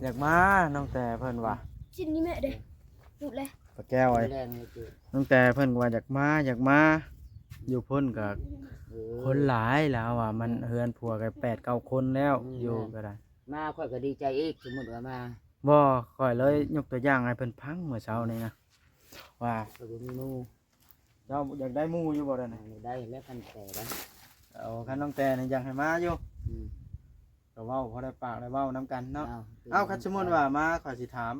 ຢາກມາ ນ້ອງແຕເພິ່ນວ່າ ຊິນນີ້ແມ່ເດ້ ຫຼຸດເລີຍ ປາແກ້ວເອີຍ ແລງເລີຍ ນ້ອງແຕເພິ່ນວ່າຢາກມາ ຢາກມາ ຢູ່ພຸ້ນກໍ ເອີ ຄົນຫຼາຍ ລາວວ່າມັນ ເອີ ເຮືອນຜົວກໍແປດເກົ້າຄົນແລ້ວ ອືມ ຢູ່ກໍໄດ້ ມາຂ້ອຍກໍດີໃຈອີກ ສົມມຸດວ່າມາ ບໍ່ ຂ້ອຍເລີຍຍົກຕົວຢ່າງໃຫ້ເພິ່ນຟັງມື້ເຊົ້ານີ້ນະ ວ່າ ກໍບໍ່ມີໝູ່ ເຈົ້າຢາກໄດ້ໝູ່ຢູ່ບໍ່ດຽວນີ້? ຢາກໄດ້ແລ້ວ ຄັນແຕ່ໄດ້ ໂອ້ ຄັນນ້ອງແຕ່ນີ້ຢາກໃຫ້ມາຢູ່ ອືມ ກໍເວົ້າພໍໄດ້ປາກໄດ້ເວົ້ານຳກັນເນາະ ເອົ້າ ເອົ້າ ຄັນສົມມຸດວ່າມາ ຂ້ອຍຊິຖາມ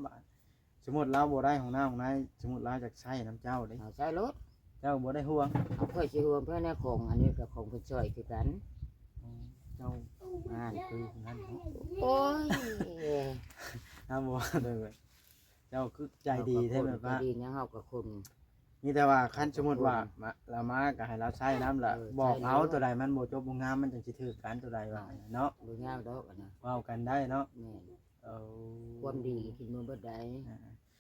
ສົມມຸດລາວບໍ່ໄດ້ຫ້ອງນ້ຳຫ້ອງໃນ ສົມມຸດລາວຢາກໃຊ້ນຳເຈົ້າເດ້ ເອົາໃຊ້ໂລດ ເຈົ້າບໍ່ໄດ້ຫ່ວງ ເອົາ ຂ້ອຍຊິຫ່ວງເພິ່ນແດ່ ຂອງອັນນີ້ກໍຂອງເພິ່ນຊ່ອຍຄືກັນ ອືມ ເຈົ້າ ນັ້ນ ຄືຜູ້ນັ້ນເນາະ ໂອ້ຍ ເຮົາບໍ່ວ່າເດີ ເຈົ້າຄືໃຈດີແທ້ແບບວ່າ ເຮົາກໍບໍ່ຄົນໃຈດີຫຍັງ ເຮົາກໍຄົນ ມີແຕ່ວ່າຄັນສົມມຸດວ່າ ຄົນ ມາ ລາວມາກໍໃຫ້ລາວໃຊ້ນຳລະ ເອີ ບອກເອົາ ໃຊ້ໂລດ ຕົວໃດມັນບໍ່ຈົບບໍ່ງາມ ມັນຈັ່ງຊິຖືກກັນ ຕົວໃດວ່າເນາະ ບໍ່ຍາກດອກອັນນັ້ນ ເວົ້າກັນໄດ້ເນາະ ແມ່ນ ເອີ ຄວາມດີຂຶ້ນມາເບິດໃດ ອ່າ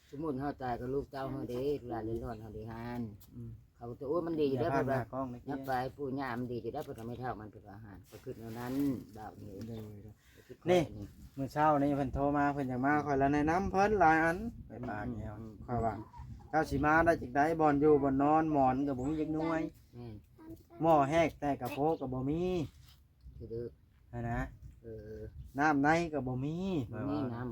ສົມມຸດເຮົາຕາຍກໍລູກເຕົ້າເຮົາເດ້ ຫຼານເລຮ່ອນເຮົາເດ້ຫັ້ນ ອືມ ເຂົາກໍ ໂອ້ ມັນດີຢູ່ແລ້ວ ເພິ່ນວ່າ ຢ່າໄປປູ່ຍ່າມັນດີຢູ່ແລ້ວ ເພິ່ນວ່າແມ່ເຖົ້າມັນເພິ່ນວ່າຫັ້ນ ຂ້ອຍຄິດແນວນັ້ນ ດາວນີ້ ໂດຍ ໂດຍ ຄິດ ນີ້ ຂ້ອຍນີ້ ມື້ເຊົ້ານີ້ເພິ່ນໂທມາ ເພິ່ນຢາກມາ ຂ້ອຍລະແນະນຳເພິ່ນຫຼາຍອັນ ໄປປາກແນວ ອືມ ຂ້ອຍວ່າ ເຈົ້າຊິມາໄດ້ຈັ່ງໃດ ບ່ອນຢູ່ບ່ອນນອນ ໝອນກໍບໍ່ມີຈັກໜ່ວຍ ແມ່ນ ໝໍ້ແຮກແຕ່ກະໂປະກໍບໍ່ມີ ຄືເດີ ຫັ້ນນະ ເອີ ນ້ຳໃນກໍບໍ່ມີ ບໍ່ມີນ້ຳ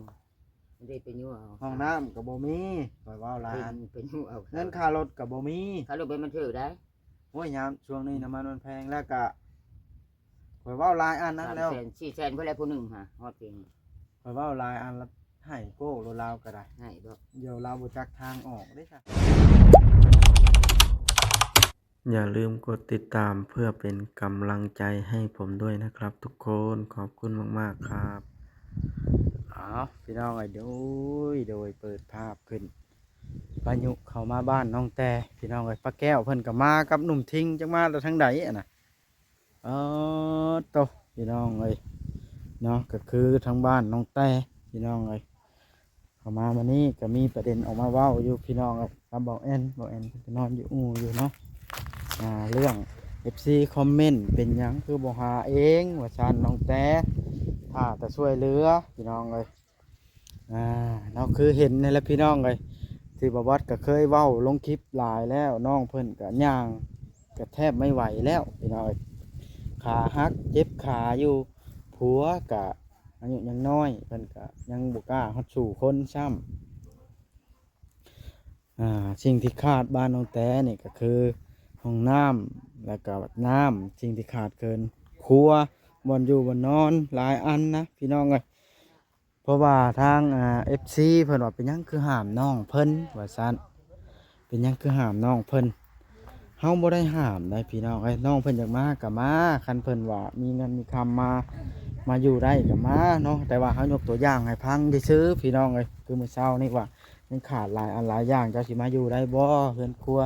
ມັນໄດ້ໄປຍົວເອົາ ຫ້ອງນ້ຳກໍບໍ່ມີ ຂ້ອຍເວົ້າຫຼາຍ ໄປຍົວເອົາ ເງິນຄ່າລົດກໍບໍ່ມີ ຄ່າລົດໄປມັນຖືກໄດ໋ ໂອ້ຍ ຍາມຊ່ວງນີ້ນ້ຳມັນມັນແພງ ແລ້ວກະ ຂ້ອຍເວົ້າຫຼາຍອັນນັ້ນແລ້ວ ສາມແສນ ສີ່ແສນ ພຸ້ນແຫຼະຜູ້ໜຶ່ງຫາ ຮອດປີນີ້ ຂ້ອຍເວົ້າຫຼາຍອັນລະ ໃຫ້ໂກ້ໂລດລາວກໍໄດ້ ໃຫ້ບໍ່ ດຽວລາວບໍ່ຈັກທາງອອກເດ້ຊະ. ຢ່າลืมกดติดตามเพื่อเป็นกำลังใจให้ผมด้วยนะครับทุกคน ขอบคุณมากๆครับ ອ້າວ ພີ່ນ້ອງເອີຍ ໂດຍ ໂດຍ ເປີດພາບຂຶ້ນ ພາຍຸເຂົ້າມາບ້ານນ້ອງແຕ່ ພີ່ນ້ອງເອີຍ ປ້າແກ້ວເພິ່ນກໍມາກັບໜຸ່ມທິງ ຈັກມາແຕ່ທາງໃດຫັ້ນນະ ເອີ ໂຕ ພີ່ນ້ອງເອີຍ ເນາະ ກໍຄືທາງບ້ານນ້ອງແຕ່ ພີ່ນ້ອງເອີຍ ເຂົ້າມາມື້ນີ້ກໍມີປະເດັນອອກມາເວົ້າຢູ່ ພີ່ນ້ອງເອີຍ ກັບເບົາແອນ ເບົາແອນກໍນອນຢູ່ອູ່ຢູ່ເນາະ ອ່າ ເລື່ອງເອັຟຊີຄອມເມັນ ເປັນຫຍັງຄືບໍ່ຫາເອງ ວ່າຊັ້ນ ນ້ອງແຕ່ ຖ້າແຕ່ຊ່ວຍເຫຼືອ ພີ່ນ້ອງເອີຍ ອ່າ ເນາະ ຄືເຫັນນີ້ແຫຼະ ພີ່ນ້ອງເອີຍ ທີ່ບ່າວບັດກໍເຄີຍເວົ້າລົງຄລິບຫຼາຍແລ້ວ ນ້ອງເພິ່ນກໍຍ່າງກໍແທບໄມ່ໄຫວແລ້ວ ພີ່ນ້ອງເອີຍ ຂາຫັກເຈັບຂາຢູ່ ຜົວກໍອາຍຸຍັງນ້ອຍ ເພິ່ນກໍຍັງບໍ່ກ້າຮອດສູ້ຄົນຊ້ຳ ອ່າ ສິ່ງທີ່ຂາດບ້ານນ້ອງແຕນີ້ກໍຄືຫ້ອງນ້ຳ ແລ້ວກໍນ້ຳ ສິ່ງທີ່ຂາດເຂີນ ຄົວ ບ່ອນຢູ່ບ່ອນນອນ ຫຼາຍອັນນະ ພີ່ນ້ອງເອີຍ ເພາະວ່າທາງ ອ່າ ເອັຟຊີເພິ່ນວ່າ ເປັນຫຍັງຄືຫ້າມນ້ອງເພິ່ນ ວ່າຊັ້ນ ເປັນຫຍັງຄືຫ້າມນ້ອງເພິ່ນ ເຮົາບໍ່ໄດ້ຫ້າມໃດ໋ ພີ່ນ້ອງເອີຍ ນ້ອງເພິ່ນຢາກມາກໍມາ ຄັນເພິ່ນວ່າມີເງິນມີຄຳມາ ມາຢູ່ໄດ້ກໍມາເນາະ ແຕ່ວ່າເຮົາຍົກຕົວຢ່າງໃຫ້ຟັງຊື່ໆ ພີ່ນ້ອງເອີຍ ຄືມື້ເຊົ້ານີ້ວ່າ ຍັງຂາດຫຼາຍອັນຫຼາຍຢ່າງ ເຈົ້າຊິມາຢູ່ໄດ້ບໍ່ ເຮືອນຄົວ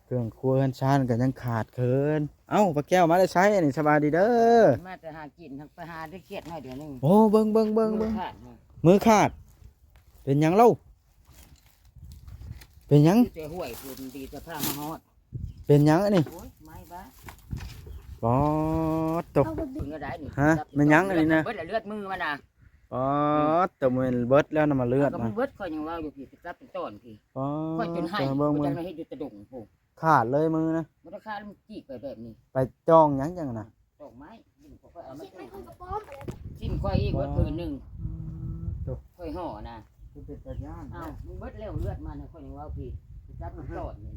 ເຄື່ອງຄົວເຮືອນຊານກໍຍັງຂາດເຂີນ ເອົ້າ ປ້າແກ້ວມາແຕ່ໃສອັນນີ້ ສະບາຍດີເດີ ມາແຕ່ຫາກິນ ໄປຫາໄດ້ຂຽດໜ້ອຍດຽວໜຶ່ງ ໂອ້ ເບິ່ງໆໆໆ ມືຂາດ ມືຂາດ ເປັນຫຍັງເລົ່າ ເປັນຫຍັງ ແຕ່ຫ້ວຍ ດີແຕ່ພາມາຮອດ ເປັນຫຍັງອັນນີ້ ໂອ້ຍ ໄມ້ບ້າ ປອດໂຕ ເປັນຈັ່ງໃດນີ້ ຮະ ແມ່ນຫຍັງອັນນີ້ນະ ເບິດເລືອດມືມັນນະ ປອດ ແຕ່ແມ່ນເບິດແລ້ວນະ ມາເລືອດນະ ເບິດ ຂ້ອຍຍັງເວົ້າຢູ່ພີ້ ຈັບເປັນຕອນພີ້ ປອດ ຂ້ອຍຈົນໄຫ້ ເບິ່ງ ເບິ່ງ ເຮັດຢູ່ຕະດົງພຸ້ນ ຂາດເລີຍມືນະ ບໍ່ໄດ້ຂາດ ມັນຈີກໄປແບບນີ້ ໄປຈອງຫຍັງຈັ່ງນະ ດອກໄມ້ ຊິ້ນຂ້ອຍອີກ ເບິດຜືນໜຶ່ງ ໂຕ ຂ້ອຍຫໍ່ນະ ຄືເປັນຕາຢ້ານ ອ້າວ ມັນເບິດແລ້ວ ເລືອດມັນ ຂ້ອຍຍັງເວົ້າພີ້ ຈັບມັນຕອນນີ້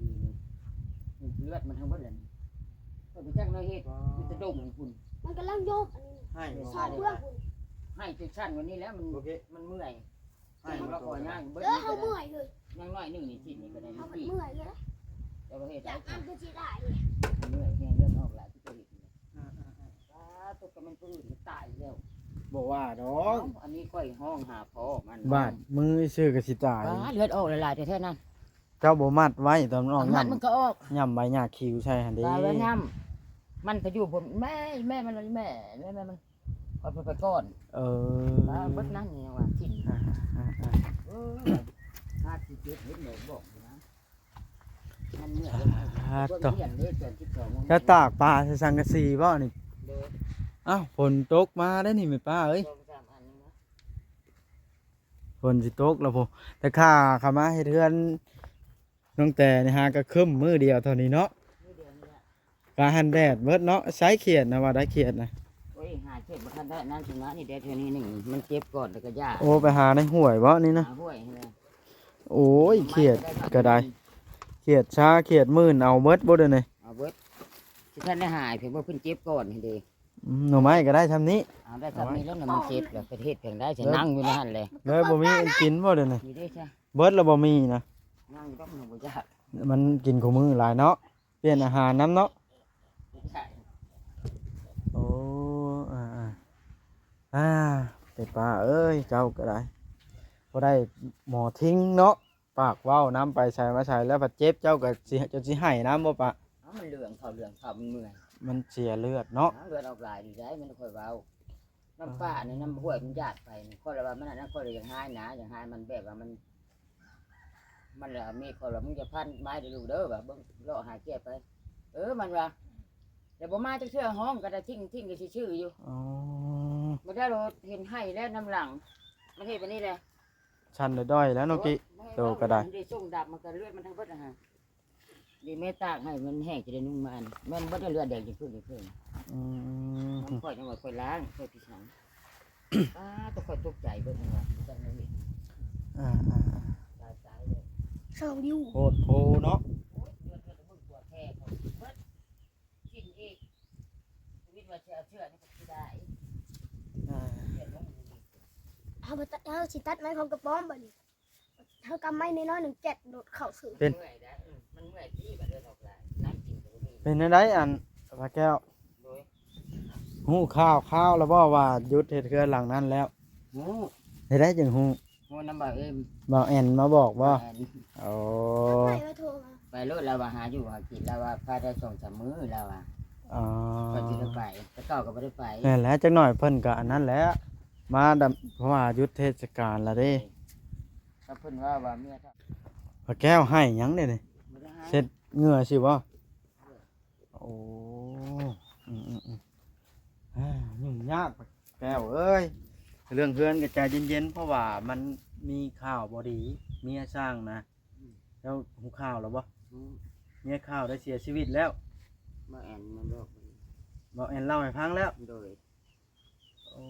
ເລືອດມັນທັງເບິດແລ້ວນີ້ ຂ້ອຍໄປຈັກໜ້ອຍເຮັດ ຢູ່ຕະດົງພຸ້ນ ມັນກຳລັງໂຍກອັນນີ້ ໃຫ້ ໃຫ້ຈົນຊັ້ນກວ່ານີ້ແລ້ວ ມັນ ມັນເມື່ອຍ ໃຫ້ ມັນກໍຂໍຍ່າງເບິດ ເອີ ເຮົາເມື່ອຍເລີຍ ຍັງໜ້ອຍໜຶ່ງນີ້ ຊິ້ນນີ້ກໍໄດ້ ເຮົາເມື່ອຍເລີຍ ເຈົ້າເຮັດ ຢາກອັນກໍຊິໄດ້ ເມື່ອຍແຮງ ເລືອດອອກຫຼາຍ ຄືຈະເຮັດນີ້ ອ່າໆໆ ສາທຸ ກໍມັນຜູ້ອື່ນມັນຕາຍແລ້ວ ບໍ່ວ່າດອກ ເອົ້າ ອັນນີ້ຂ້ອຍຮ້ອງຫາພໍ່ມັນ ບາດມືຊື່ກໍຊິຕາຍ ອ້າ ເລືອດອອກຫຼາຍໆແທ້ໆນັ້ນ ເຈົ້າບໍ່ມັດໄວ້ຕອນມັນອອກ ມັດມັນກໍອອກ ຫຍ້ຳໃບຫຍ້າຄິວໃສ່ຫັ້ນເດ້ ຕາຍແລ້ວຫຍ້ຳ ມັນກໍຢູ່ພຸ້ນ ແມ່ ແມ່ມັນ ແມ່ ແມ່ ແມ່ມັນ ເອົາໄປ ໄປກ່ອນ ເອີ ເບິດນັ້ນຍັງວ່າກິນ ອ່າໆໆ ເອີ ຫາກຊິເຈັບເຫັນແລ້ວບອກຢູ່ນະ ມັນເມື່ອຍ ອ່າ ເບິ່ງ ໂຕ ຮຽນເດ້ ຕອນສິບສອງໂມງ ແລ້ວຕາກປາໃສ່ສັງກະສີບໍ່ນີ້ ໂດຍ ອ້າວ ຝົນຕົກມາໄດ໋ນີ້ແມ່ປ້າເອີຍ ສອງສາມອັນນີ້ນະ ເ ຝົນຊິຕົກແລ້ວພຸ້ນ. ແຕ່ຂ້າເຂົ້າມາເຮັດເຮືອນນ້ອງແຕນີ້ຫາກະຄຶ້ມມື້ດຽວເທົ່ານີ້ເນາະ. ກະຫັ້ນແດດເບິດເນາະ. ໃສຂຽດນະ ວ່າໄດ້ຂຽດນະ? ໂອ້ຍ ຫາຂຽດບໍ່ທັນໄດ້ນັ້ນຊະນະ. ນີ້ແດດເທື່ອນີ້ໜຶ່ງ ມັນເຈັບກ່ອນແລ້ວກະຢ່າ. ໂອ້ ໄປຫາໃນຫ້ວຍບໍ່ນີ້ນະ? ຫາຫ້ວຍຫັ້ນແຫຼະ. ໂອ້ຍ ຂຽດກະໄດ້ ຂຽດຊາຂຽດມື່ນ ເອົາເບິດບໍ່ດຽວນີ້? ເອົາເບິດ. ຊິທັນໄດ້ຫາຍ ເພິ່ນບໍ່ ເພິ່ນເຈັບກ່ອນຫັ້ນເດ. ອືມ ໜໍ່ໄມ້ກໍໄດ້ຊ່ຳນີ້ ເອົາໄດ້ຊ່ຳນີ້ແລ້ວ ມັນເຈັບແລ້ວ ໄປເຮັດຈັ່ງໃດ ຊິນັ່ງຢູ່ໃນຫັ້ນແຫຼະ ເລີຍບໍ່ມີອັນກິນບໍ່ດຽວນີ້? ມີເດ້ຊະ ເບິດແລ້ວບໍ່ມີນະ ຍັງຢູ່ດອກ ຍັງບໍ່ຢາກ ມັນກິນຄູ່ມື້ຫຼາຍເນາະ ປ່ຽນອາຫານນຳເນາະ. ໂອ້ ອ່າໆ ອ່າ ເປັນປ້າເອີຍ ເຈົ້າກໍໄດ້ ບໍ່ໄດ້ໝໍທິງເນາະ. ປາກເວົ້ານຳ ໄປໃສມາໃສແລ້ວພັດເຈັບ ເຈົ້າກໍຊິ ຈົນຊິໄຫ້ນຳບໍ່ປະ? ເອົ້າ ມັນເຫຼືອງເຂົ້າເຫຼືອງເຂົ້າ ມັນເມື່ອຍ ມັນເສຍເລືອດເນາະ ເລືອດອອກຫຼາຍນີ້ໄດ໋ ມັນຄ່ອຍເວົ້າ. ນ້ຳປ່ານີ້ ນ້ຳຫ້ວຍມັນຢາດໄປນີ້ ຂ້ອຍລະວ່າມັນອັນນັ້ນ ຂ້ອຍລະຢາກຫາຍນະ ຢາກຫາຍມັນແບບວ່າມັນ ມັນລະເມຂ້ອຍວ່າ ມຶງຢ່າພັນໄມ້ເດີລູກເດີ ວ່າເບິ່ງເລາະຫາແກ້ໄປ ເອີ ມັນວ່າ ແລ້ວບໍ່ມາຈັກເທື່ອ ຮ້ອງກໍໄດ້ ຖິ້ມ ຖິ້ມກໍຊື່ໆຢູ່. ອໍ ບໍ່ໄດ້ໂລດ ເຫັນໄຫ້ແລ້ວນຳຫຼັງ ມັນເຮັດແບບນີ້ແຫຼະ. ສັ່ນລະດ້ອຍແລ້ວເນາະ ໂອ້ຍ ກິ ໂຕກໍໄດ້ ມັນໄດ້ສົ່ງດັບ ມັນກໍເລືອດມັນທັງເບິດນະຮະ ດີແມ່ຕາກໃຫ້ມັນແຫ້ງ ຈະໄດ້ນຸ່ງມາ ແມ່ນເບິດເລືອດແດງຈຶ່ງຂຶ້ນ ອືມ ນ້ຳຂ້ອຍຍັງວ່າຂ້ອຍລ້າງ ຂ້ອຍພິສັງ ອ້າ ຕົວຂ້ອຍຕົກໃຈເບິດ ຍັງວ່າຈັກແນວນີ້ ອ່າໆ ຕາຍໆ ເລີຍ ສອງນິ້ວ ໂພດໂພເນາະ ໂອ້ຍ ເລືອດ ເລືອດ ເບິ່ງຕົວແທ້ເຂົາເບິດ ກິນອີກ ວິດວ່າຊິເອົາເຊື້ອນີ້ກໍຊິໄດ້ ອ່າ ເຊື້ອລົງນີ້ ເຮົາບໍ່ຕັດ ເຮົາຊິຕັດໄມ້ຂອງກະປ້ອມບັດນີ້ ເຮົາກຳໄມ້ນ້ອຍໆໜຶ່ງແຈັດໂດດເຂົ້າຊື່ ເປັນ ເມື່ອຍໄດ໋ ອືມ ມັນເມື່ອຍທີ່ວ່າເລືອດອອກຫຼາຍ ນ້ຳກິນກໍບໍ່ມີ ເປັນແນວໃດ ອັນ ປາແກ້ວ ໂດຍ ຮູ້ຂ່າວຄາວແລ້ວບໍ່ວ່າຢຸດເຮັດເຮືອນຫຼັງນັ້ນແລ້ວ? ຮູ້ ເຮັດໃດຈຶ່ງຮູ້? ຮູ້ນຳບ່າວເອັມ ບ່າວແອນມາບອກບໍ່? ບ່າວແອນ ໂອ້ ໃຜວ່າໂທມາ? ໄປໂລດ ລາວວ່າຫາຢູ່ຫາກິນ ລາວວ່າພາໄດ້ສອງສາມມື້ ລາວວ່າ ອໍ ກໍຊິໄດ້ໄປ ແຕ່ເກົ່າກໍບໍ່ໄດ້ໄປ ແມ່ນແຫຼະ ຈັກໜ້ອຍເພິ່ນກໍອັນນັ້ນແຫຼະ ມາດຳ ເພາະວ່າຢຸດເທດສະການລະເດ້ ກໍເພິ່ນວ່າ ວ່າເມຍ ພະແກ້ວໃຫ້ຫຍັງເດນີ້? ບໍ່ໄດ້ໃຫ້ ເຊັດເຫື່ອຊິບໍ່? ໂອ້ ອືມໆໆ ອ່າ ຫຍຸ້ງຍາກ ແກ້ວເອີຍ ເລື່ອງເຮືອນກໍໃຈເຢັນໆ ເພາະວ່າມັນມີຂ່າວບໍ່ດີ ເມຍຊ່າງນະ ອືມ ເຈົ້າຮູ້ຂ່າວແລ້ວບໍ່? ອືມ ເມຍຂ່າວໄດ້ເສຍຊີວິດແລ້ວ ບ່າວແອນມາບອກ ບ່າວແອນເລົ່າໃຫ້ຟັງແລ້ວ ໂດຍ ໂອ້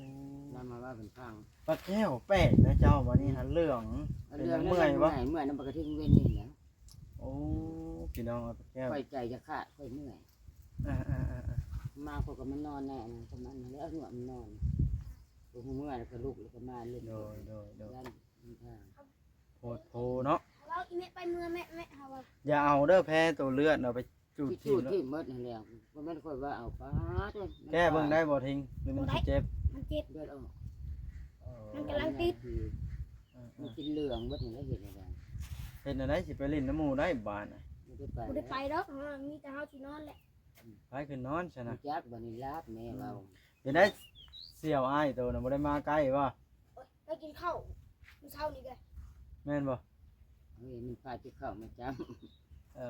ນຳມາວ່າເປັນຟັງ ປາແກ້ວແປກນະເຈົ້າ ບັດນີ້ຫັ້ນເລື່ອງ ເປັນຫຍັງ ເມື່ອຍບໍ່? ເມື່ອຍ ເມື່ອຍນຳປາກະທິງເວັນນີ້ແຫຼະ ໂອ້ ພີ່ນ້ອງເອີຍ ປາແກ້ວ ຂ້ອຍໃຈຈະຂາດ ຂ້ອຍເມື່ອຍ ອ່າໆໆໆ ມາຂ້ອຍກໍມານອນໃນອັນນັ້ນ ກໍມານັ້ນແຫຼະ ເອົາຫົວມັນນອນ ບໍ່ຮູ້ເມື່ອຍ ແລ້ວກໍລຸກ ແລ້ວກໍມາເຫຼັ້ນ ໂດຍໆໆ ຢ້ານ ໂພດໂພເນາະ ເຮົາເວົ້າອີແມ່ໄປເມືອແມ່ ແມ່ເຮົາເວົ້າ ຢ່າເອົາເດີ ແພ້ໂຕເລືອດ ເອົາໄປຈູດຖິ້ມ ຈູດຖິ້ມເບິດຫັ້ນແຫຼະ ບໍ່ແມ່ນຂ້ອຍວ່າເອົາ ປາດ ແກ້ເບິ່ງໄດ້ບໍ່ທິງ ຫຼືມັນຊິເຈັບ? ມັນເຈັບ ເລືອດອອກ ເອີ ມັນກຳລັງຕິດ ມັນຊິເຫຼືອງເບິດຫັ້ນແຫຼະ ເຮັດແນວໃດ ເຮັດແນວໃດຊິໄປຫຼິ້ນນຳໝູ່ໄດ້ບາດນະ ບໍ່ໄດ້ໄປ ບໍ່ໄດ້ໄປດອກ ມີແຕ່ເຮົາຊິນອນແຫຼະ ໄປຂຶ້ນນອນຊັ້ນນະ ຈັກບັດນີ້ລາບແມ່ເວົ້າ ເປັນໄດ ສ່ຽວອ້າຍໂຕນະ ບໍ່ໄດ້ມາໃກ້ບໍ່? ໄປກິນເຂົ້າມື້ເຊົ້ານີ້ເດ້ ແມ່ນບໍ່? ເອີຍ ມັນພາຈິບເຂົ້າມາຈ້ຳ ເອີ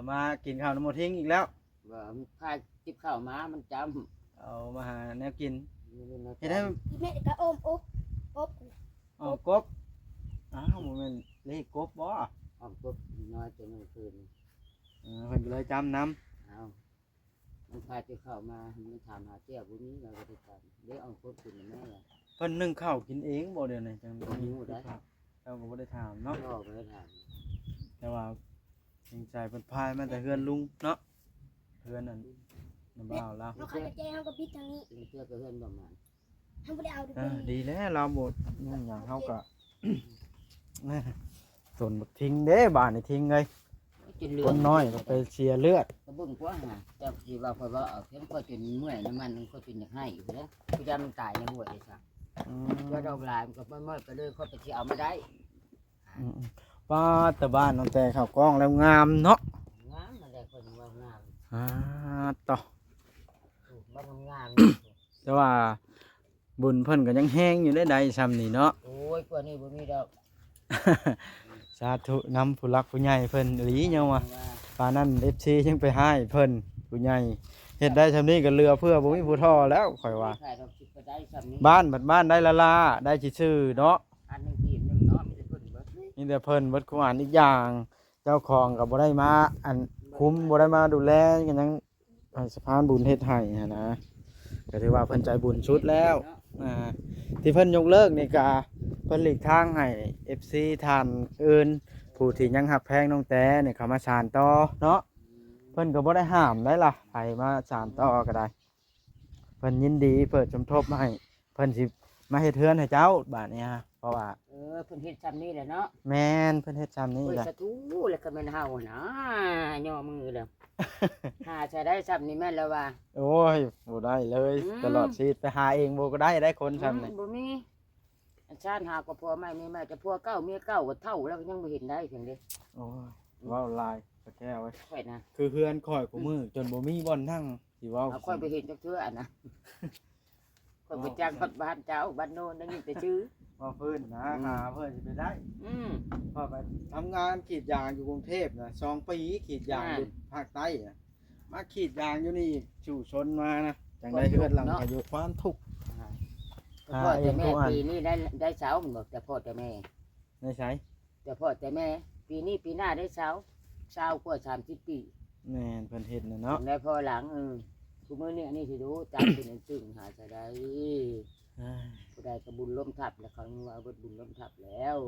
ມາກິນເຂົ້ານຳໝູ່ທິງອີກແລ້ວ ວ່າມັນພາຈິບເຂົ້າມາ ມັນຈ້ຳ ເອົາມາຫາແນວກິນ ເຮັດໃຫ້ ອີແມ່ກໍອົມອົບ ອົບ ອ້ອມກົບ ອ້າວ ບໍ່ແມ່ນເລກກົບບໍ່? ອ້ອມກົບນ້ອຍແຕ່ມື້ຄືນ ເອີ ເພິ່ນກໍເລີຍຈ້ຳນຳ ເອົາ ມັນພາເຈົ້າເຂົ້າມາ ມັນຖາມຫາແກ້ວບໍ່ມີ ລາວກໍໄດ້ຖາມ ເດ້ ເອົາຄົນກິນແມ່ລະ ເພິ່ນໜຶ້ງເຂົ້າກິນເອງບໍ່ດຽວນີ້? ຈັ່ງບໍ່ຮູ້ໄດ້ ເຮົາກໍບໍ່ໄດ້ຖາມເນາະ ບໍ່ໄດ້ຖາມ ແຕ່ວ່າສົງໄສເພິ່ນພາຍມາແຕ່ເຮືອນລຸງເນາະ ເຮືອນອັນນ້າບ່າວລາວ ເຮົາຂາຍກະແຈ ເຮົາກໍປິດທາງນີ້ ເທື່ອກໍເຮືອນບໍ່ມາ ເຮົາບໍ່ໄດ້ເອົາ ອ່າ ເປັນ ດີແລ້ວ ລາວບໍ່ຫຍັງ ເຮົາກໍ ຕົນບັກທິງເດ້ ບາດນີ້ທິງເອີຍ ຈົນເຫຼືອງ ຄົນນ້ອຍກໍໄປເສຍເລືອດ ກໍເບິ່ງກວ່າຫາ ເຈົ້າຊິວ່າຂ້ອຍເວົ້າເອົາ ເພາະຂ້ອຍຈົນເມື່ອຍນຳມັນ ຂ້ອຍຈົນຢາກໄຫ້ຢູ່ເດ້ ຄືຢານມັນຕາຍໃນຫ້ວຍເດ້ຊະ ອືມ ວ່າດອກຫຼາຍມັນກໍເມື່ອຍໆ ກໍເລີຍຂ້ອຍໄປຊິເອົາມາໄດ້ ອືມໆ ປາດ ແຕ່ບ້ານຕັ້ງແຕ່ເຂົ້າກ້ອງແລ້ວງາມເນາະ ງາມ ນັ້ນແຫຼະ ຂ້ອຍວ່າງາມ ອາ ຕົ ໂອ້ ບ້ານງາມ ແຕ່ວ່າບຸນເພິ່ນກໍຍັງແຮງຢູ່ເດ້ ໄດ້ຊ່ຳນີ້ເນາະ ໂອ້ຍ ກວ່ານີ້ບໍ່ມີດອກ ສາທຸນຳຜູ້ຫຼັກຜູ້ໃຫຍ່ເພິ່ນອີ່ຫຼີ ຍັງວ່າ ປານນັ້ນ ເອັຟຊີ ຍັງໄປຮ້າຍເພິ່ນ ຜູ້ໃຫຍ່ ເຮັດໄດ້ຊ່ຳນີ້ກໍເຫຼືອເພື່ອບໍ່ມີຜູ້ທໍ່ແລ້ວ ຂ້ອຍວ່າ ຂາຍດອກສິບກໍໄດ້ຊ່ຳນີ້ ບ້ານບັດບ້ານໄດ້ລ້າໆ ໄດ້ຊື່ໆເນາະ ອັນໜຶ່ງກີບໜຶ່ງເນາະ ມີແຕ່ເພິ່ນເບິດຄູ່ອັນ. ອີກຢ່າງເຈົ້າຂອງກໍບໍ່ໄດ້ມາ ອັນ ຄຸມ ບໍ່ໄດ້ມາດູແລ ກໍຍັງໃຫ້ສະພານບຸນເຮັດໃຫ້ຫັ້ນນະ ກໍຖືວ່າເພິ່ນໃຈບຸນສຸດແລ້ວ. ອ່າ ທີ່ເພິ່ນຍົກເລີກນີ້ກໍເພິ່ນຫຼີກທາງໃຫ້ເອັຟຊີທ່ານອື່ນ ຜູ້ທີ່ຍັງຮັກແພງນ້ອງແຕນີ້ເຂົ້າມາສານຕໍ່ເນາະ. ເພິ່ນກໍບໍ່ໄດ້ຫ້າມໄດ໋ລະ ໃຜມາສານຕໍ່ກໍໄດ້ ເພິ່ນຍິນດີເປີດສົມທົບໃຫ້ ເພິ່ນຊິມາເຮັດເຮືອນໃຫ້ເຈົ້າບາດນີ້ຮະ ເພາະວ່າ ເອີ ເພິ່ນເຮັດຊ່ຳນີ້ແຫຼະເນາະ. ແມ່ນ ເພິ່ນເຮັດຊ່ຳນີ້ແຫຼະ. ໂອ້ຍ ສາທຸ ແລ້ວກໍແມ່ນເຮົາຫັ້ນນະ ຍໍມືແລ້ວ ຫາໃຊ້ໄດ້ຊ່ຳນີ້ແມ່ນແລ້ວວ່າ. ໂອ້ຍ ບໍ່ໄດ້ເລີຍ ອືມ ຕະຫຼອດຊີວິດໄປຫາເອງບໍ່ກໍໄດ້ ໄດ້ຄົນຊ່ຳນີ້ ອືມ ບໍ່ມີ. ອັນຊານຫາກໍຜົວໃໝ່ເມຍໃໝ່ ແຕ່ຜົວເກົ່າເມຍເກົ່າກໍເຖົ້າແລ້ວ ກໍຍັງບໍ່ເຫັນໄດ້ເຖິງເດ້. ໂອ້ຍ ເວົ້າຫຼາຍປາແກ້ວເອີຍ ຂ້ອຍນະ ຄືເຮືອນຂ້ອຍຄູ່ມື້ ອືມ ຈົນບໍ່ມີບ່ອນນັ່ງ ຊິເວົ້າ ເອົາ ຂ້ອຍບໍ່ເຫັນຈັກເທື່ອອັນນະ ຂ້ອຍບໍ່ຈັກຮອດບ້ານເຈົ້າບ້ານໂນ້ນ ໄດ້ຍິນແຕ່ຊື່. ເວົ້າພື້ນນະ ອືມ ຫາເພື່ອຊິໄປໄດ້ ອືມ ຂ້ອຍໄປທຳງານກຣີດຢາງຢູ່ກຸງເທບນະ ສອງປີ ກຣີດຢາງ ອ່າ ຢູ່ພາກໃຕ້ນະ ມາກຣີດຢາງຢູ່ນີ້ອີກ ສູ້ຊົນມານະ ຈັ່ງໄດ້ເຮືອນຫຼັງ ຄວາມທຸກເນາະ ກໍຢູ່ຄວາມທຸກ. ອ່າ ຫາເອງ ແຕ່ພໍ່ແຕ່ແມ່ ທຸກອັນ ປີນີ້ໄດ້ ໄດ້ຊາວແມ່ນບໍ່ ແຕ່ພໍ່ແຕ່ແມ່? ໃນໃສ? ແຕ່ພໍ່ແຕ່ແມ່ ປີນີ້ປີໜ້າໄດ້ຊາວ ຊາວກວ່າສາມສິບປີ. ແມ່ນ ເພິ່ນເຮັດນະເນາະ ໄດ້ພໍຫຼັງ. ເອີ ຊຸມື້ນີ້ອັນນີ້ຊິດູ ຈັກເປັນອັນຕຶງຫາໃສໄດ້ ເອີຍ ຜູ້ໃດກໍບຸນລົ້ມທັບແລ້ວ ເຂົາຍັງວ່າເບິດບຸນລົ້ມທັບແລ້ວ.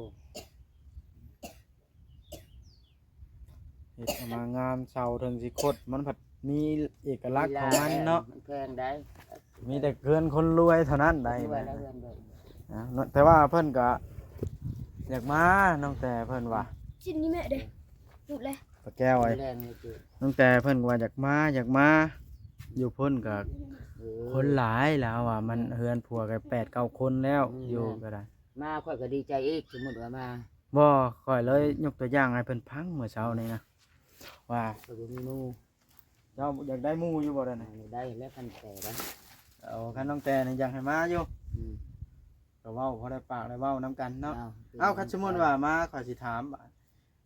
ເຮັດອອກມາງາມ ເສົາເຖິງຊິຄົດ ມັນພັດມີເອກະລັກຂອງມັນເນາະ ມັນແພງໄດ໋. ມີແຕ່ເຮືອນຄົນລວຍເທົ່ານັ້ນໄດ໋ ລວຍແລ້ວເຮືອນເບິດ. ອ່າ ແຕ່ວ່າເພິ່ນກໍຢາກມາ ນ້ອງແຕ່ເພິ່ນວ່າ ຊິນນີ້ແມ່ເດ້ ຫຼຸດແລ້ວ ປາແກ້ວເອີຍ ແລງນີ້ຕິ ນ້ອງແຕ່ເພິ່ນກໍວ່າຢາກມາ ຢາກມາ ຢູ່ພຸ້ນກໍ ເອີ ຄົນຫຼາຍ ລາວວ່າມັນ ເອີ ເຮືອນຜົວກໍແປດເກົ້າຄົນແລ້ວ ອືມ ຢູ່ກໍໄດ້ ມາຂ້ອຍກໍດີໃຈອີກ ສົມມຸດວ່າມາ. ບໍ່ ຂ້ອຍເລີຍຍົກຕົວຢ່າງໃຫ້ເພິ່ນຟັງມື້ເຊົ້ານີ້ນະ ວ່າ ຂ້ອຍບໍ່ມີໝູ່. ເຈົ້າຢາກໄດ້ໝູ່ຢູ່ບໍ່ດຽວນີ້? ໄດ້ແລ້ວ ຄັນແຕ່ໄດ້. ເອົາ ຄັນນ້ອງແຕ່ນີ້ຢາກໃຫ້ມາຢູ່ ອືມ ກໍເວົ້າພໍໄດ້ປາກໄດ້ເວົ້ານຳກັນເນາະ. ເອົາ ເອົາ ຄັນສົມມຸດວ່າມາ ຂ້ອຍຊິຖາມ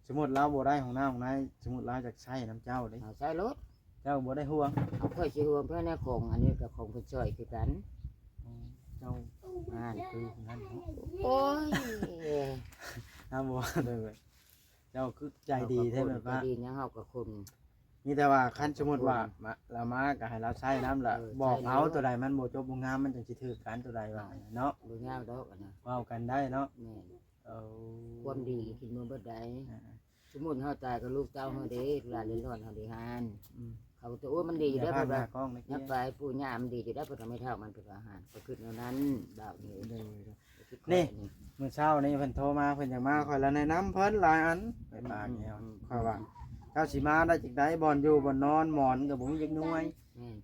ສົມມຸດລາວບໍ່ໄດ້ຫ້ອງນ້ຳຫ້ອງໃນ ສົມມຸດລາວຢາກໃຊ້ນຳເຈົ້າເດ້ ເອົາ ໃຊ້ໂລດ ເຈົ້າບໍ່ໄດ້ຫ່ວງ. ເອົາ ຂ້ອຍຊິຫ່ວງເພິ່ນແນວຂອງ ອັນນີ້ກໍຂອງເພິ່ນຊ່ອຍຄືກັນ. ອໍ ເຈົ້າ ອ່າ ຄືນັ້ນເນາະ. ໂອ້ຍ ນ້ຳບໍ່ວ່າເດີ ເຈົ້າຄືໃຈດີແທ້ແມ່ປ້າ. ເຮົາກໍຄົນ ກໍດີຫຍັງ ເຮົາກໍຄົນ ມີແຕ່ວ່າຄັນສົມມຸດວ່າ ເຮົາກໍຄົນ ມາ ລາວມາກໍໃຫ້ລາວໃຊ້ນຳລະ ເອີ ບອກເອົາ ໃຊ້ໂລດ ຕົວໃດມັນບໍ່ຈົບບໍ່ງາມ ມັນຈັ່ງຊິຖືກກັນ ຕົວໃດວ່າເນາະ. ບໍ່ຍາກດອກອັນນັ້ນ ເວົ້າກັນໄດ້ເນາະ. ແມ່ນ ເອີ ຄວາມດີກິນມື້ເບິດໃດ. ອ່າ ສົມມຸດເຮົາຕາຍກໍລູກເຕົ້າເຮົາເດ້ ຫຼານເລຮ່ອນເຮົາເດ້ຫັ້ນ. ອືມ ເຂົາກໍ ໂອ້ ມັນດີຢູ່ເດ້ ເພິ່ນວ່າ ຍັບໄປປູ່ຍ່າມັນດີຢູ່ເດ້ ເພິ່ນວ່າ ແມ່ເຖົ້າມັນ ເພິ່ນວ່າຫັ້ນ ກໍຄິດແນວນັ້ນ ບ່າວນີ້. ໂດຍ ໂດຍ ນີ້ ມື້ເຊົ້ານີ້ເພິ່ນໂທມາ ເພິ່ນຢາກມາ ຂ້ອຍລະແນະນຳເພິ່ນຫຼາຍອັນ ໄປປາກແອວ. ອືມ ອືມ ຂ້ອຍວ່າ ເຈົ້າຊິມາໄດ້ຈັ່ງໃດ ບ່ອນຢູ່ບ່ອນນອນ ໝອນກໍບໍ່ມີຈັກໜ່ວຍ. ແມ່ນ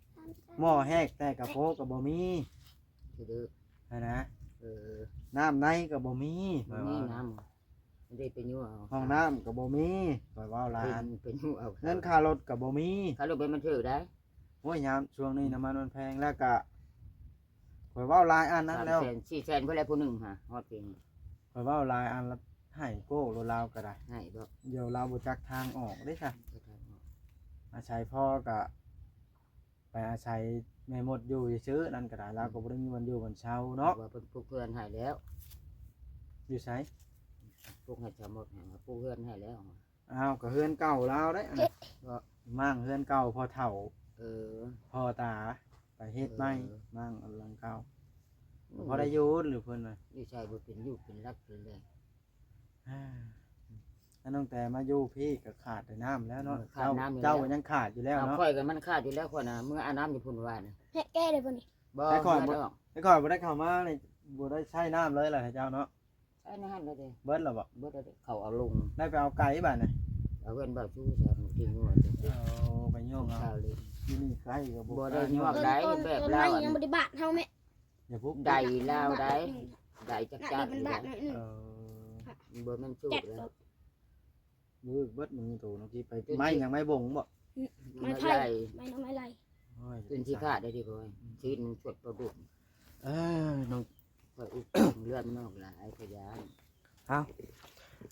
ໝໍ້ແຮກແຕກກະໂປະກໍບໍ່ມີ ຄືເດີ ຫັ້ນນະ. ເອີ ນ້ຳໃນກໍບໍ່ມີ ບໍ່ມີ ຂ້ອຍວ່າ ນ້ຳ ໄດ້ໄປຍູ້ເອົາ ຫ້ອງນ້ຳກໍບໍ່ມີ ຂ້ອຍເວົ້າຫຼາຍອັນ ໄປຍູ້ເອົາ. ເງິນຄ່າລົດກໍບໍ່ມີ ຄ່າລົດໄປມັນຖືກໄດ໋. ໂອ້ຍ ຍາມຊ່ວງນີ້ນ້ຳມັນມັນແພງ ແລ້ວກະຂ້ອຍເວົ້າຫຼາຍອັນນັ້ນແລ້ວ ສາມແສນ ສີ່ແສນພຸ້ນແຫຼະ ຜູ້ໜຶ່ງຫາຮອດປີນີ້. ຂ້ອຍເວົ້າຫຼາຍອັນລະ ໃຫ້ໂກ້ລົດລາວກໍໄດ້ ໃຫ້ບໍ່ ດຽວລາວບໍ່ຈັກທາງອອກເດ້ຊະ. ອາໄສພໍກະໄປອາໄສແມ່ມົດຢູ່ຊື່ໆ ນັ້ນກໍໄດ້ ລາວກໍບໍ່ໄດ້ມີບ່ອນຢູ່ບ່ອນເຊົາເນາະ. ວ່າເພິ່ນປຸກເຮືອນໃຫ້ແລ້ວ. ຢູ່ໃສ? ປຸກໃຫ້ຊາວມົດ ໃຫ້ມາປຸກເຮືອນໃຫ້ແລ້ວ. ອ້າວ ກໍເຮືອນເກົ່າລາວເດ້ ອັນນັ້ນ ກໍມ້າງເຮືອນເກົ່າພໍ່ເຖົ້າ ເອີ ພໍ່ຕາໄປເຮັດໃໝ່. ເອີ ມ້າງຫຼັງເກົ່າ ອືມ ພໍໄດ້ຢູ່ຫຼືເພິ່ນນະ ຢູ່ໃສບໍ່ເປັນຢູ່ເປັນຫຼັກເປັນແຫຼ່ງ. ອ່າ ອັນນ້ອງແຕມາຢູ່ພີ້ກໍຂາດແຕ່ນ້ຳແລ້ວເນາະ. ເອີ ຂາດນ້ຳຢູ່ແລ້ວ ເຈົ້າ ເຈົ້າກໍຍັງຂາດຢູ່ແລ້ວເນາະ. ຂ້ອຍກໍມັນຂາດຢູ່ແລ້ວ ຂ້ອຍນະ ເມື່ອອາບນ້ຳຢູ່ພຸ້ນວານນະ. ແພະແກ້ໄດ້ບໍ່ນີ້? ບໍ່ ຂ້ອຍບໍ່ ຂ້ອຍບໍ່ໄດ້ເຂົ້າມານີ້ ບໍ່ໄດ້ໃຊ້ນ້ຳເລີຍລະເຈົ້າເນາະ. ໃຊ້ໃນຫັ້ນແລ້ວເດ້. ເບິດແລ້ວບໍ່? ເບິດແລ້ວເດ້ ເຂົາເອົາລົງ. ໄດ້ໄປເອົາໄກບາດນີ້? ເອົາເຮືອນບ່າວຊູໃສ່ທີ່ງົວ. ເອົາໄປໂຍກເອົາ ຢູ່ນີ້ໃກ້ກໍບໍ່ ບໍ່ໄດ້ໂຍກໄດ້. ແບບລາວ ຍັງບໍ່ໄດ້ບາດເຮົາແມ່. ຢ່າພຸກ ໄດ້ລາວໄດ້ ໄດ້ຈັກຈັກ. ເອີ ບໍ່ແມ່ນສູດແລ້ວ. ວືກເບິດມື້ໂຕເນາະ ໄປໄມ້ຫຍັງ ໄມ້ບົງບໍ່? ໄມ້ໄຜ່ ໄມ້ໄຜ່ ໄມ້ໜໍ່ໄມ້ໄລ່. ໂອ້ຍ ເປັນຂີ້ຂາດໄດ້ຕິ ຂ້ອຍ ອືມ ຊີ້ນມັນສວດປະບຸກ. ເອີ ນ້ອງ ຂ້ອຍອຸກເລືອດມັນອອກຫຼາຍ ຂ້ອຍຢ້ານ. ເອົ້າ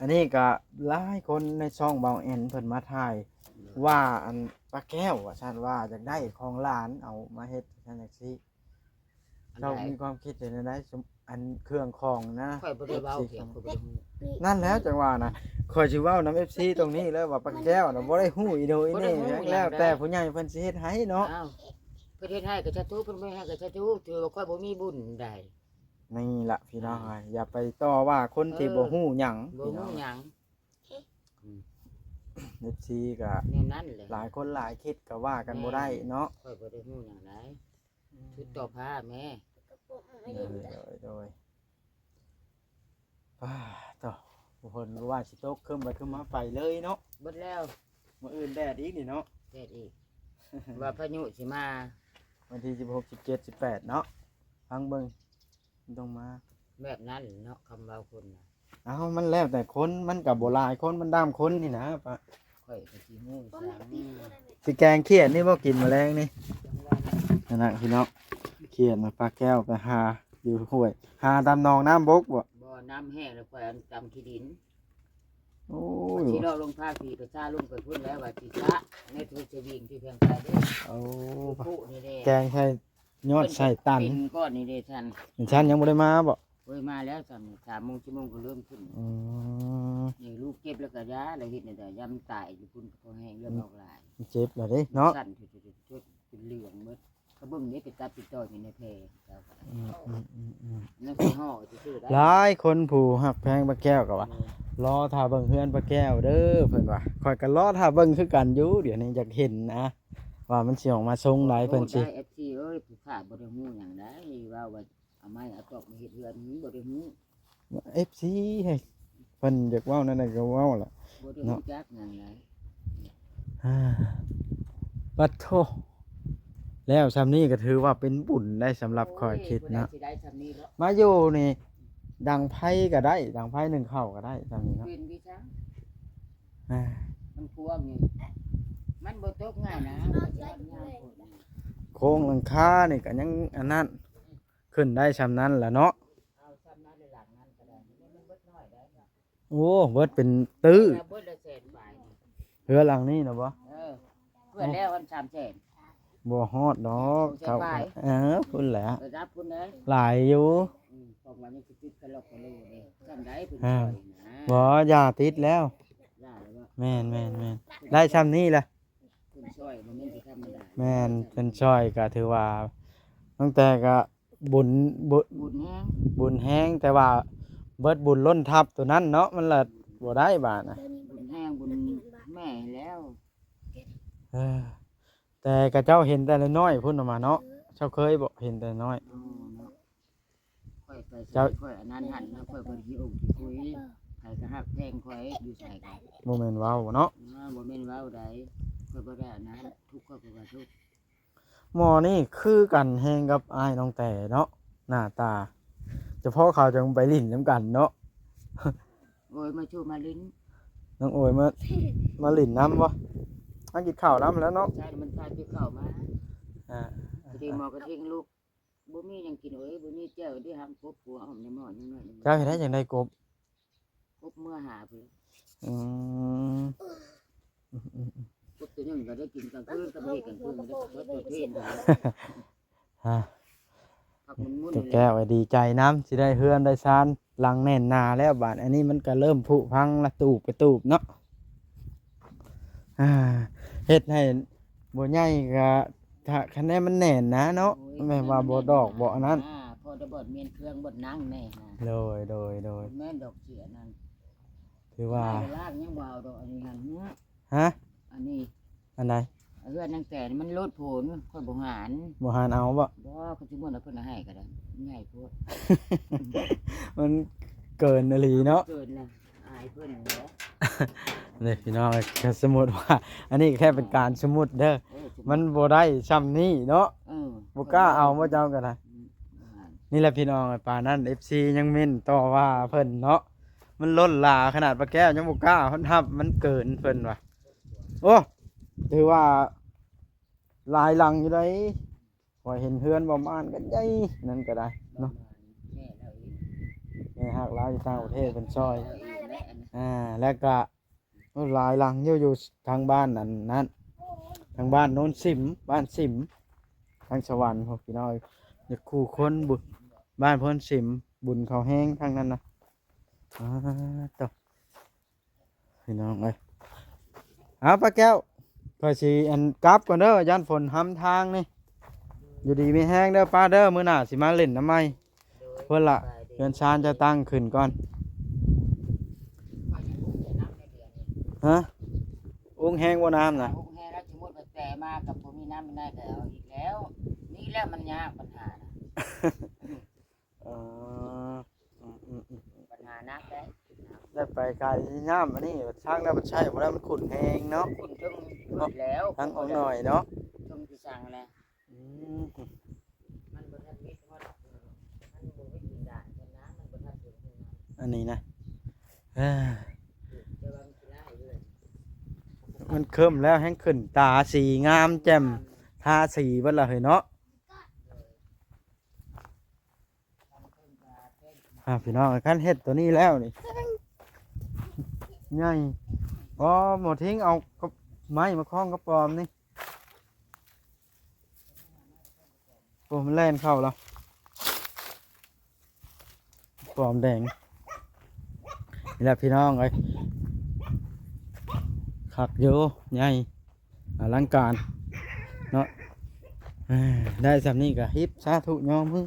ອັນນີ້ກໍຫຼາຍຄົນໃນຊ່ອງເບົາແອນເພິ່ນມາຖ່າຍ ໂດຍ ວ່າອັນປາແກ້ວວ່າຊັ້ນ ວ່າຢາກໄດ້ຂອງຫຼານເອົາມາເຮັດຊັ້ນຈັ່ງຊີ້. ອັນໃດ ເຈົ້າມີຄວາມຄິດເຫັນແນວໃດ? ສົມ ອັນເຄື່ອງຂອງນະ ຂ້ອຍບໍ່ໄດ້ເວົ້າ ເອີຟຊີ ຫຍັງ ຂ້ອຍບໍ່ໄດ້ຮູ້ ນັ້ນແຫຼະຈັ່ງວ່ານະ ຂ້ອຍຊິເວົ້ານຳເອັຟຊີຕົງນີ້ເລີຍວ່າ ປາແກ້ວນະບໍ່ໄດ້ຮູ້ອີໂໜອີເໜີຫຍັງ ບໍ່ໄດ້ຮູ້ຫຍັງ ແລ້ວແຕ່ຜູ້ໃຫຍ່ເພິ່ນຊິເຮັດໃຫ້ເນາະ ອ້າວ ເພິ່ນເຮັດໃຫ້ກໍສາທຸ ເພິ່ນບໍ່ເຮັດໃຫ້ກໍສາທຸ ຖືວ່າຂ້ອຍບໍ່ມີບຸນໃດ ນີ້ລະພີ່ນ້ອງ ອ່າ ເອີຍ ຢ່າໄປຕໍ່ວ່າຄົນທີ່ ເອີ ບໍ່ຮູ້ຫຍັງ ບໍ່ຮູ້ຫຍັງ ອືມ ເອັຟຊີກໍແນວນັ້ນແຫຼະ ຫຼາຍຄົນຫຼາຍຄິດກໍວ່າກັນບໍ່ໄດ້ເນາະ ແມ່ນ ຂ້ອຍບໍ່ໄດ້ຮູ້ຫຍັງໃດ ອືມ ຊຸດຕໍ່ຜ້າແມ້ ໂດຍ ໂດຍ ໂດຍ ອາ ໂທ້ ຝົນກໍວ່າຊິຕົກ ຄຶ້ມໄປຄຶ້ມມາໄປເລີຍເນາະ ເບິດແລ້ວ ມື້ອື່ນແດດອີກນີ້ເນາະ ແດດອີກ ວ່າພາຍຸຊິມາ ວັນທີສິບຫົກ ສິບເຈັດ ສິບແປດເນາະ ຟັງເບິ່ງ ມັນຕ້ອງມາ ແບບນັ້ນເນາະ ຄຳເວົ້າຄົນນະ ເອົ້າ ມັນແລ້ວແຕ່ຄົນ ມັນກໍບໍ່ຫຼາຍຄົນ ມັນດຳຄົນນີ້ນະ ປະ ຂ້ອຍກໍຊິຮູ້ ຊິແກງຂຽດນີ້ບໍ່ ກິນມື້ແລງນີ້ ນັ້ນນະພີ່ນ້ອງ ຂຽດນະ ປາແກ້ວໄປຫາຢູ່ຫ້ວຍ ຫາຕາມໜອງນ້ຳບົກບໍ່ ບໍ່ ນ້ຳແຫ້ງແລ້ວ ຂ້ອຍເອົາຕຳຂີ້ດິນ ໂອ້ຍ ຊິເລາະລົງພາສີປະຊາລົງໄປພຸ້ນແລ້ວ ວ່າຊິສະໃນທົ່ວສະວິງທີ່ແພງໄປເດ້ ໂອ້ ປຸນີ້ເດ້ ແກງໃສ່ ຍອດໃສ່ຕັນ ເພິ່ນກໍເປັນກ່ອນນີ້ເດ້ ຊັ້ນ ເປັນຊັ້ນຍັງບໍ່ໄດ້ມາບໍ່ ໂອ້ຍ ມາແລ້ວ ສາມ ສາມໂມງ ສີ່ໂມງກໍເລີ່ມຂຶ້ນ ອືມ ນີ້ລູກເຈັບແລ້ວກໍຢ່າ ແລ້ວເຮັດແນວໃດ ຢ້ານມັນຕາຍຢູ່ພຸ້ນ ກໍພໍແຮງ ເລືອດອອກຫຼາຍ ມັນເຈັບແລ້ວເດ້ເນາະ ສັ່ນ ຈົນເຫຼືອງເບິດ ກໍເບິ່ງເດ້ ໄປຕັດຕິດຕໍ່ຢູ່ໃນແຜເຈົ້າກໍໄດ້ ອືມໆໆ ຍັງຊິຫໍ່ຊື່ໆໄດ້ ຫຼາຍຄົນຜູ້ຮັກແພງປາແກ້ວກໍວ່າ ເອີ ລໍຖ້າເບິ່ງເຮືອນປາແກ້ວເດີ ເພິ່ນວ່າ ຂ້ອຍກໍລໍຖ້າເບິ່ງຄືກັນຢູ່ ດຽວນີ້ຢາກເຫັນນະ ວ່າມັນຊິອອກມາຊົງໃດ ເພິ່ນຊິ ໂອ້ ໄດ້ ເອັຟຊີ ເອີຍ ຜູ້ຂ້າບໍ່ໄດ້ຮູ້ຫຍັງໃດ ເວົ້າວ່າເອົາໄມ້ເອົາຕອກມາເຮັດເຮືອນ ມັນບໍ່ໄດ້ຮູ້ ເອັຟຊີ ເຮີ້ຍ ເພິ່ນຢາກເວົ້າແນວໃດກໍເວົ້າລະ ບໍ່ໄດ້ ເນາະ ຮູ້ຈັກຫຍັງໃດ ອາ ປະໂທ ແລ້ວຊ່ຳນີ້ກໍຖືວ່າເປັນບຸນໄດ໋ ສຳລັບຂ້ອຍຄິດເນາະ ໂອ້ຍ ຜູ້ໃດຊິໄດ້ຊ່ຳນີ້ເນາະ ມາຢູ່ນີ້ ດັງໄຟກໍໄດ້ ດັງໄຟໜຶ້ງເຂົ້າກໍໄດ້ ຊ່ຳນີ້ເນາະ ເປັນດີຈັ່ງ ອາ ມັນພວງນີ້ ມັນບໍ່ຕົກງ່າຍນະ ໂຄງຫຼັງຄານີ້ກໍຍັງອັນນັ້ນ ຂຶ້ນໄດ້ຊ່ຳນັ້ນລະເນາະ ເອົາຊ່ຳນັ້ນ ຫຼັງນັ້ນກໍໄດ້ ມັນເບິດນ້ອຍໄດ໋ ໂອ້ ເບິດເປັນຕື້ ເບິດລະແສນປາຍ ເຮືອນຫຼັງນີ້ນະບໍ່ ເອີ ເພື່ອແລ້ວອັນສາມແສນ ບໍ່ຮອດດອກ ສອງແສນປາຍ ເອີ ພຸ້ນແຫຼະ ລະດັບພຸ້ນເດີ ຫຼາຍຢູ່ ອືມ ຂອງວ່າຍັງຊິຕິດກະຫຼອກກະໂຫຼເດ້ ຊ່ຳໃດເພິ່ນ ອ່າ ຊ່ອຍນະ ບໍ່ ຢ່າຕິດແລ້ວ ຢ່າແລ້ວບໍ່ ແມ່ນໆໆ ໄດ້ຊ່ຳນີ້ລະ ເພິ່ນຊ່ອຍບໍ່ແມ່ນຊິທຳມະດາ ແມ່ນ ເພິ່ນຊ່ອຍກໍຖືວ່າ ຕັ້ງແຕ່ກໍ ບຸນ ບຸນ ບຸນແຮງ ບຸນແຮງ ແຕ່ວ່າເບິດບຸນລົ້ນທັບໂຕນັ້ນເນາະ ມັນລະບໍ່ໄດ້ບາດນະ ບຸນແຮງ ບຸນແມ່ແລ້ວ ເອີ ແຕ່ຂະເຈົ້າເຫັນແຕ່ນ້ອຍໆພຸ້ນອອກມາເນາະ ເຈົ້າເຄີຍບໍ່ ເຫັນແຕ່ນ້ອຍ ອໍ ເນາະ ຂ້ອຍໄປໃສ ເຈົ້າ ຂ້ອຍອັນນັ້ນຫັ້ນ ຂ້ອຍບໍ່ໄດ້ຂີ້ອົ້ງຂີ້ຄຸຍ ໃຜກໍຮັກແພງຂ້ອຍ ຢູ່ໃສກໍ ບໍ່ແມ່ນເວົ້າເນາະ ເອີ ບໍ່ແມ່ນເວົ້າໃດ ຂ້ອຍບໍ່ໄດ້ອັນນັ້ນ ທຸກ ຂ້ອຍກໍວ່າທຸກ ໝໍນີ້ຄືກັນແຮງກັບອ້າຍນ້ອງແຕເນາະ ໜ້າຕາ ສະເພາະເຂົາຈັ່ງໄປຫຼິ້ນນຳກັນເນາະ ໂອຍ ມາຊູມາຫຼິ້ນ ນ້ອງໂອຍມາ ມາຫຼິ້ນນຳບໍ່ ມາກິນເຂົ້ານຳແລ້ວເນາະ ໃຊ່ ມັນພາກິນເຂົ້າມາ ອ່າ ພໍດີໝໍກະທິງລູກ ບໍ່ມີຫຍັງກິນ ໂອຍ ບໍ່ມີແຈ່ວເດ້ ຫາກົບຫົວຫອມໃນໝໍ້ຍັງໜ້ອຍໜຶ່ງ ເຈົ້າເຮັດໄດ້ຈັ່ງໃດກົບ ກົບເມືອຫາພຸ້ນ ອືມ ກົບຕົວໜຶ່ງກໍໄດ້ກິນກາງຄືນ ກໍບໍ່ເຮັດກາງຄືນ ກໍໄດ້ກົບຕົວເພນ ຮະ ພັກໝຸ່ນໆ ເຈົ້າແກ້ວກໍດີໃຈນຳ ຊິໄດ້ເຮືອນໄດ້ຊານຫຼັງແໜ້ນໜາແລ້ວ ບາດອັນນີ້ມັນກໍເລີ່ມຜຸພັງລະຕູບໄປຕູບເນາະ ອ່າ ເຮັດໃຫ້ບໍ່ໃຫຍ່ກໍ ຖ້າ ຄັນແນ່ມັນແໜ້ນໜາເນາະ ໂອ້ຍ ແມ່ນວ່າບໍ່ດອກບໍ່ອັນນັ້ນ ອ່າ ພໍໄດ້ບ່ອນມ້ຽນເຄື່ອງບ່ອນນັ່ງແນ່ນະ ໂດຍ ໂດຍ ໂດຍ ແມ່ນດອກເສຍນັ້ນ ຖືວ່າ ລາກຍັງບໍ່ເອົາດອກ ອັນນີ້ຫັ້ນ ຮະ ອັນນີ້ ອັນໃດ ເຮືອນນາງແຕນີ້ມັນໂລດໂພນ ຂ້ອຍບໍ່ຫານ ບໍ່ຫານເອົາບໍ່ ບໍ່ ຄັນສົມມຸດວ່າເພິ່ນເອົາໃຫ້ກໍໄດ້ ໃຫຍ່ໂພດ ມັນເກີນອີ່ຫຼີເນາະ ເກີນລະ ອາຍເພິ່ນແຫຼະ ນີ້ພີ່ນ້ອງ ຄັນສົມມຸດວ່າ ອັນນີ້ແຄ່ເປັນການສົມມຸດເດີ ເອີ ສົມມຸດ ມັນບໍ່ໄດ້ຊ່ຳນີ້ເນາະ ເອີ ບໍ່ກ້າເອົາບໍ່ເຈົ້າກໍໄດ້ ອືມ ນີ້ແຫຼະພີ່ນ້ອງ ປານນັ້ນ ເອັຟຊີ ຍັງເມັ້ນຕໍ່ວ່າເພິ່ນເນາະ ມັນລົ້ນຫຼາຂະໜາດ ປາແກ້ວຍັງບໍ່ກ້າຮັບ ມັນເກີນເພິ່ນວ່າ ໂອ້ ຖືວ່າຫຼາຍຫຼັງຢູ່ໃດ ຂ້ອຍເຫັນເຮືອນບ່າວມານກໍໃຫຍ່ ນັ້ນກໍໄດ້ເນາະ ແມ່ເຮົາເອງ ແມ່ຮັກລາວຢູ່ຕ່າງປະເທດເພິ່ນຊ່ອຍ ເຮົາເອງແຫຼະ ອ່າ ແລ້ວກໍ ໂອ້ ຫຼາຍຫຼັງຢູ່ ຢູ່ທາງບ້ານອັນນັ້ນ ທາງບ້ານໂນນສິມ ບ້ານສິມ ທາງສະຫວັນພຸ້ນ ພີ່ນ້ອງ ຢູ່ຄູ່ຄົນບຸ ບ້ານໂພນສິມ ບຸນເຂົ້າແຮງທາງນັ້ນນະ. ອາ ໂຕ ພີ່ນ້ອງເອີຍ ເອົາ ປ້າແກ້ວ ຂ້ອຍຊິ ອັນ ກັບກ່ອນເດີ ຢ້ານຝົນຮຳທາງນີ້. ຢູ່ດີມີແຮງເດີປ້າເດີ ມື້ໜ້າຊິມາຫຼິ້ນນຳໃໝ່. ໂດຍ ພຸ້ນລະ ສະບາຍດີ ເຮືອນຊານຈະຕັ້ງຂຶ້ນກ່ອນ. ຮະ? ອຸ້ງແຮງບໍ່ນ້ຳນະ? ອຸ້ງແຮງແລ້ວ ສົມມຸດວ່າແຕ່ມາກໍບໍ່ມີນ້ຳມີໃນກໍເອົາອີກແລ້ວ. ນີ້ແຫຼະມັນຍາກບັນຫານະ. ເອີ ອືມໆໆ ບັນຫາໜັກເດ້. ໄດ້ໄປກາຍຍາມອັນນີ້ ຊ່າງແລ້ວມັນໃຊ້ບໍ່ໄດ້ ມັນຂຸ້ນແຮງເນາະ. ຂຸ້ນເທິງພຸ້ນແລ້ວ ທັງອົງໜ້ອຍເນາະ ເທິງທີ່ຊ່າງແຫຼະ. ອືມ ມັນບໍ່ທັນມິດຮອດ ມັນບໍ່ມີດິນດານເພິ່ນນະ ມັນບໍ່ທັນເຖິງເພິ່ນນະ ອັນນີ້ນະ. ເອີ ແຕ່ວ່າມັນຂີ້ຮ້າຍເລີຍ ມັນເຄີ້ມແລ້ວ ແຮ່ງຂຶ້ນຕາ ສີງາມແຈ່ມ ງາມ ທາສີເບິດລະເຮີ້ຍເນາະ. ອ່າ ພີ່ນ້ອງ ຄັນເຮັດຕົວນີ້ແລ້ວນີ້ ໃຫຍ່. ອໍ ໝໍທິງເອົາກັບໄມ້ມາຄ້ອງກັບປອມນີ້. ໂອ້ ມັນແລ່ນເຂົ້າແລ້ວ ປອມແດງ. ນີ້ແຫຼະພີ່ນ້ອງເອີຍ ຄັກຢູ່ ໃຫຍ່ ອະລັງການເນາະ. ເອີ ໄດ້ຊ່ຳນີ້ກໍຮິບ ສາທຸ ຍໍມື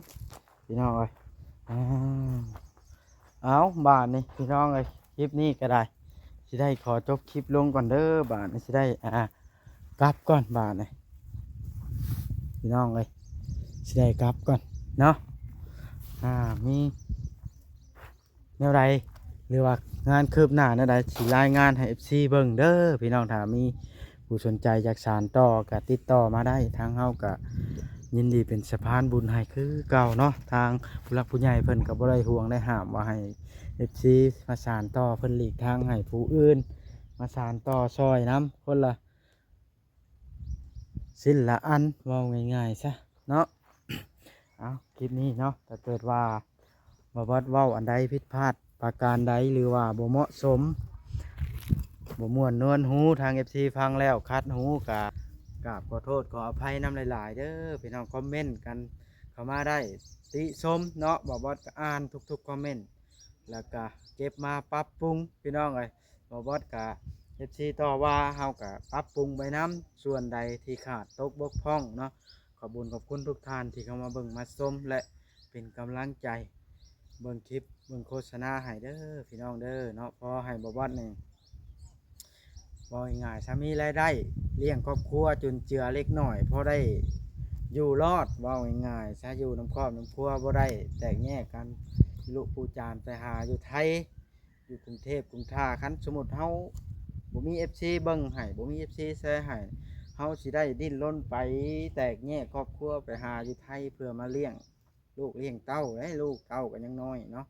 ພີ່ນ້ອງເອີຍ. ອາ ເອົາ ບາດນີ້ພີ່ນ້ອງເອີຍ ຄລິບນີ້ກໍໄດ້ ຊິໄດ້ຂໍຈົບຄລິບລົງກ່ອນເດີ. ບາດນີ້ຊິໄດ້ ອ່າ ກັບກ່ອນ ບາດນີ້ພີ່ນ້ອງເອີຍ ຊິໄດ້ກັບກ່ອນເນາະ. ອ່າ ມີ ແນວໃດ ຫຼືວ່າງານຄືບໜ້າແນວໃດ ຊິລາຍງານໃຫ້ເອັຟຊີເບິ່ງເດີພີ່ນ້ອງ. ຖ້າມີຜູ້ສົນໃຈຢາກສານຕໍ່ກໍຕິດຕໍ່ມາໄດ້ ທາງເຮົາກໍຍິນດີເປັນສະພານບຸນໃຫ້ຄືເກົ່າເນາະ. ທາງຜູ້ຫຼັກຜູ້ໃຫຍ່ເພິ່ນກໍບໍ່ໄດ້ຫ່ວງໄດ້ຫ້າມວ່າໃຫ້ເອັຟຊີມາສານຕໍ່ ເພິ່ນຫຼີກທາງໃຫ້ຜູ້ອື່ນມາສານຕໍ່ຊ່ອຍນຳ ຄົນລະ ຊິ້ນລະອັນ ເວົ້າງ່າຍໆຊະເນາະ. ເອົາ ຄລິບນີ້ເນາະ ຖ້າເກີດວ່າບ່າວບອດເວົ້າອັນໃດຜິດພາດປະການໃດ ຫຼືວ່າບໍ່ເໝາະສົມ ບໍ່ມ່ວນນວນຫູ ທາງເອັຟຊີຟັງແລ້ວຂັດຫູ ກະກາບຂໍໂທດຂໍອະໄພນຳຫຼາຍໆເດີພີ່ນ້ອງ. ຄອມເມັນກັນເຂົ້າມາໄດ້ ຕິຊົມເນາະ ບ່າວບອດກະອ່ານທຸກໆຄອມເມັນ ແລ້ວກະເກັບມາປັບປຸງພີ່ນ້ອງເອີຍ. ບ່າວບອດກະ ເອັຟຊີຕໍ່ວ່າ ເຮົາກະປັບປຸງໄປນຳ ສ່ວນໃດທີ່ຂາດຕົກບົກຜ່ອງເນາະ. ຂອບບຸນຂອບຄຸນທຸກທ່ານທີ່ເຂົ້າມາເບິ່ງມາຊົມ ແລະ ເປັນກຳລັງໃຈເບິ່ງຄລິບເບິ່ງໂຄສະນາໃຫ້ເດີພີ່ນ້ອງເດີເນາະ. ຂໍໃຫ້ບ່າວບອດນີ້ ເວົ້າງ່າຍໆຊະ ມີລາຍໄດ້ລ້ຽງຄອບຄົວ ຈຸນເຈືອເລັກນ້ອຍ ພໍໄດ້ຢູ່ລອດ ເວົ້າງ່າຍໆຊະ ຢູ່ນຳຄອບນຳຄົວ ບໍ່ໄດ້ແຕກແຍກກັນ ລູກປູ່ຈານໄປຫາຢູ່ໄທ ຢູ່ກຸງເທບກຸງທ່າ. ຄັນສົມມຸດເຮົາບໍ່ມີເອັຟຊີເບິ່ງໃຫ້ ບໍ່ມີເອັຟຊີແຊໃຫ້ ເຮົາຊິໄດ້ດີ້ນລົນໄປແຕກແຍກຄອບຄົວ ໄປຫາຢູ່ໄທ ເພື່ອມາລ້ຽງລູກລ້ຽງເຕົ້າເດ້. ລູກເຕົ້າກໍຍັງນ້ອຍເນາະ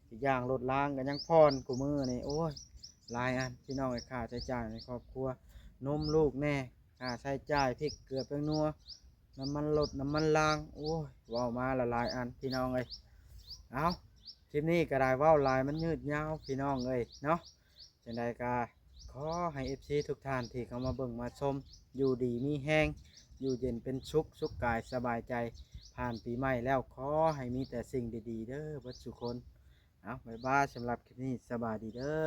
ອີກຢ່າງລົດລາງກໍຍັງຜ່ອນ ຄູ່ມື້ນີ້ ໂອ້ຍ ຫຼາຍອັນພີ່ນ້ອງເອີຍ ຄ່າໃຊ້ຈ່າຍໃນຄອບຄົວ ນົມລູກແດ່ ຄ່າໃຊ້ຈ່າຍ ພິກເກືອແປ້ງນົວ ນ້ຳມັນລົດ ນ້ຳມັນລາງ ໂອ້ຍ ເວົ້າມາລະຫຼາຍອັນພີ່ນ້ອງເອີຍ. ເອົາ ຄລິບນີ້ກໍໄດ້ ເວົ້າຫຼາຍມັນຍືດຍາວພີ່ນ້ອງເອີຍເນາະ. ຈັ່ງໃດກໍຂໍໃຫ້ເອັຟຊີທຸກທ່ານທີ່ເຂົ້າມາເບິ່ງມາຊົມ ຢູ່ດີມີແຮງ ຢູ່ເຢັນເປັນສຸກ ສຸກກາຍສະບາຍໃຈ. ຜ່ານປີໃໝ່ແລ້ວ ຂໍໃຫ້ມີແຕ່ສິ່ງດີໆເດີເບິດສູ່ຄົນ. ເອົາ ບາຍບາຍ ສຳລັບຄລິບນີ້ ສະບາຍດີເດີ.